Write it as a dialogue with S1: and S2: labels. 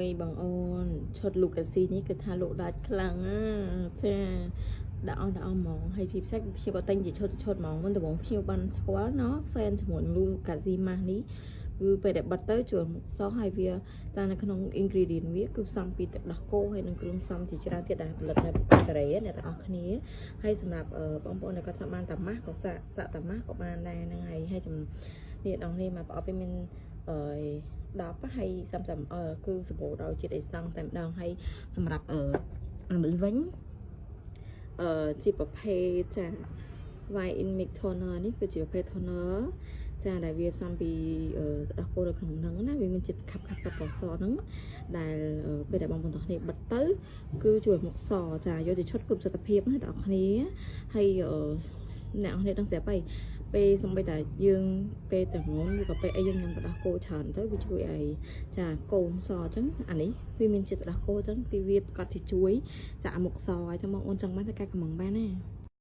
S1: យបងអូនឈុតលូកាស៊ីនេះគឺថាលក់ដាច់ខ្លាំងណាចា ដាក់អស់ដាក់អស់ហ្មង។ ហើយជាពិសេសខ្ញុំក៏ទិញជាឈុតឈុតហ្មង។ មុនដំបូងខ្ញុំបានស្គាល់ណោះ fan ជាមួយលូកាស៊ីម៉ាស់នេះ គឺពេលដែលបិទទៅជួលមុខស ហើយវាចា នៅក្នុង ingredient វាគឺផ្សំពីទឹកដោះគោ ហើយនិងគ្រឿងផ្សំជាច្រើនទៀតដែលផលិតនៅប្រទេសកូរ៉េអ្នកទាំងអស់គ្នា។ ហើយសម្រាប់បងប្អូនដែលគាត់ចង់បានតាម៉ាស់ ក៏សាក់សាក់តាម៉ាស់ក៏បានដែរហ្នឹងហើយ។ ហើយចំនេះដល់នេះមកប្រអប់វាមានអឺ10 ហើយ30 ml គឺសម្បូរដោយជាតិអេសង់តែម្ដង។ ហើយសម្រាប់អឺនេះវិញ អឺជាប្រភេទចា White in Mix Toner នេះគឺជាប្រភេទ toner ចា ដែលវាផ្សំពីដោះគោនៅក្នុងហ្នឹងណា វាមានជាតិខាប់ខាប់កពណ៌សហ្នឹង ដែលពេលដែលបងប្អូនទាំងគ្នាបិទទៅ គឺជួយមុខសចា។ យកទៅឈុតគ្រប់សត្ថភាពណាបងប្អូនគ្នា។ ហើយអ្នកនរដឹងស្រាប់ហើយ ពេលសំបីតែយើងពេលតែងឬក៏ពេលអីយើងញ៉ាំទឹកដោះគោច្រើនទៅ វាជួយឲ្យចាកូនសអញ្ចឹង។ អានេះវាមានជាតិទឹកដោះគោអញ្ចឹង គឺវាប្រកាសជាជួយចាមុខសហើយ។ ចឹងបងអូនចង់បានតែកែកំងបានណា។